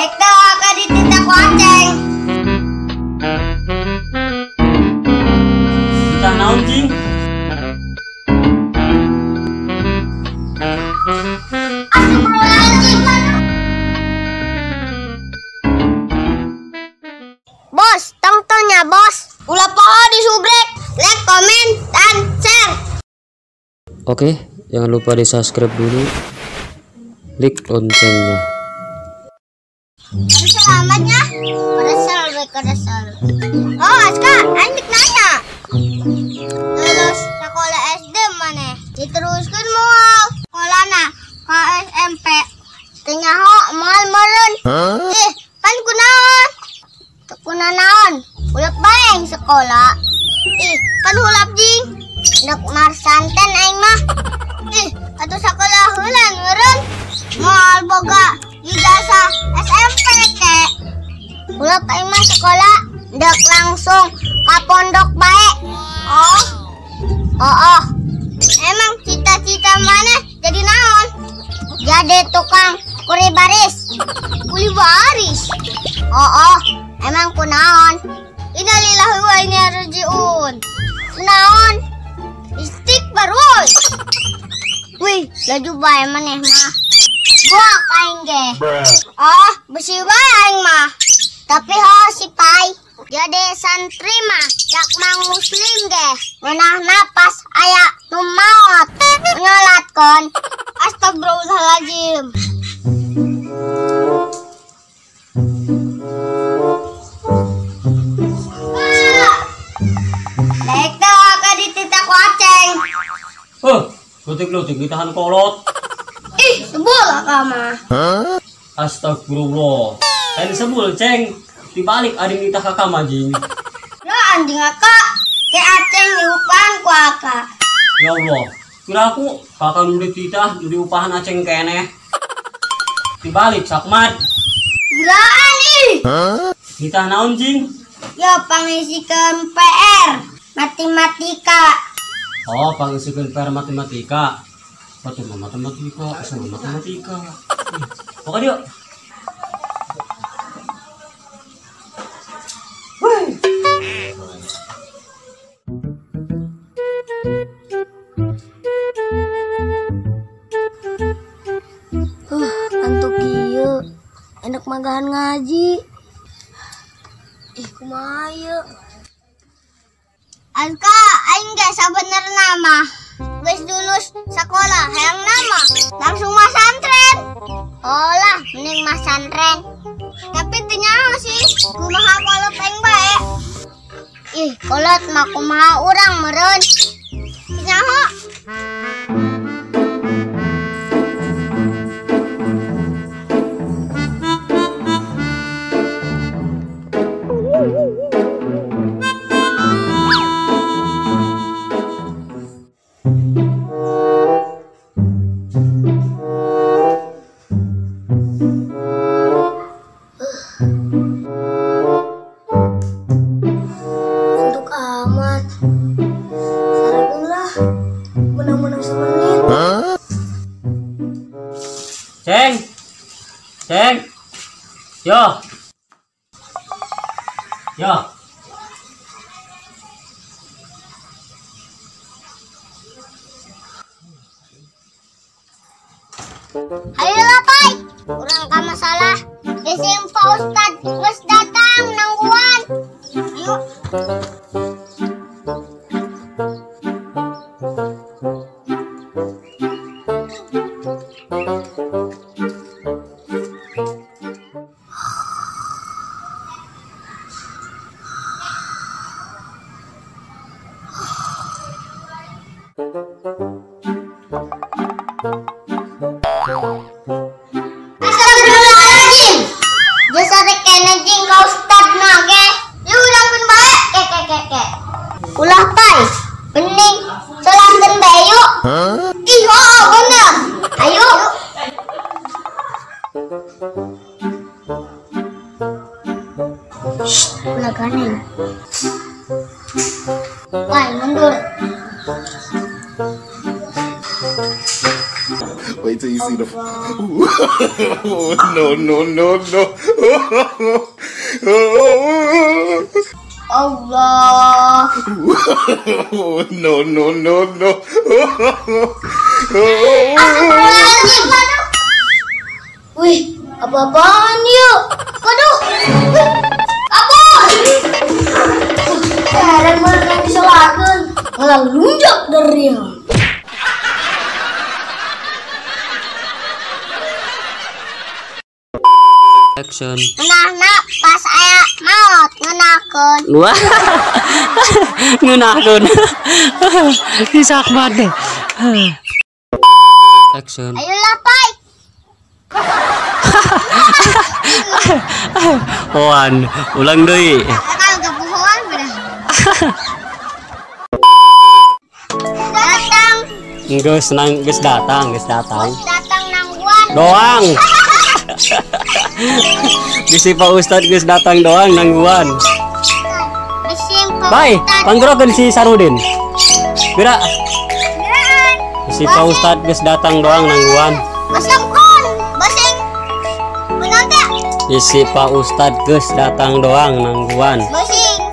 Daek teh ka dititah ku Aceng. Titah naon cing? Astagfirullahaladzim. Bos, tongtonnya bos. Ulah poho di subrek, like, komen, dan share. Oke, jangan lupa di subscribe dulu, klik loncengnya. Selamatnya, kesel. Oh, Aska, aing nanya. Lulus sekolah SD mana? Diteruskan moal sekolahna ka SMP. Teu nyaho moal meureun. Ih, pan kunaon? Teu kunanaon? Hulap bae aing sekolah. Ih, pan hulap jing. Nek marsanten aing mah. Ih, atuh sakola heula meureun. Moal boga ijazah SMP ke. Hulap aing mah sekolah ndek langsung ka pondok bae. Oh. Oh. Emang cita-cita mana jadi naon? Jadi tukang kuli baris. Kuli baris. Oh. Emang kunaon? Innalillahi wa inna ilaihi rajiun. Naon? Istighfar woi. Wih, laju bae maneh mah. Buak aing ge. Oh, besi bae aing mah. Tapi ho si pai, jadi santri mah cak mang muslim ge. Ngeunah napas aya nu maot. Nyolatkeun. Astagfirullahaladzim. Daek teh ka dititah ku Aceng. Heuh, leutik-leutik ditahan kolot. Ih, sebul akak mah. Astagfirullah. Lain sebul, Ceng. Dibalik ading nitah kakak mah, jing. Ya anjing akak, ke Aceng diupahan ku akak. Ya Allah, kira aku kakak nu dititah nu diupahan Aceng keneh. Dibalik sakmat. Gilaan ih. Nitah naon, jing? Ya pangisikeun PR matematika. Oh, pangisikeun PR matematika. Batu mah matematika, asal matematika. Pokoknya yuk. Ngantuk ieu. Enak magahan ngaji. Ih, kumaha ieu? Alka, aing ge sabenerna mah. Geus lulus sekolah hayang nama langsung masantren. Oh lah, mending masantren. Tapi teu nyaho sih, kumaha kolot aing bae. Ih, kolot mah kumaha urang meureun. Teu nyaho. Untuk amat. Sarapun lah. Menang-menang semenit. Ceng. Ceng. Yo. Yo. Ayolah, Pai. Urang ka masalah. Bisi Pak Ustad geus datang nangguan. Ayo. Astagfirullahaladzim. Jasa rek kene jeung ka Ustad na ge. Yeuh urangkeun bae. Ke ke ke ke. Ulah pai. Mending salamkeun bae yuk. Ih, oh, bener. Ayo. Shh, ulah ganeng. Pai, mundur. Wait till you see the. No, no, no, no. Allah. No, no, no, no. Wih, apa-apaan yuk? Waduh, kabur! Heran mana disolatkan, malah lunjak dari dia. Action. Nah, pas aya maot ngeunahkeun. Wah. Ngeunahkeun. Isak banget. Action. Ayolah, Pai. Hoan, ulang deui. Kalau gebuhan bener. Datang. Geus nang geus datang, geus datang. Geus datang nangguan. Doang. Bisi Pak Ustad geus datang doang nangguan. Bye, panggerokeun si Sarudin. Gerak. Bisi Pak Ustad geus datang doang nangguan. Baseng. Bisi Pak Ustad geus datang doang nangguan. Basing.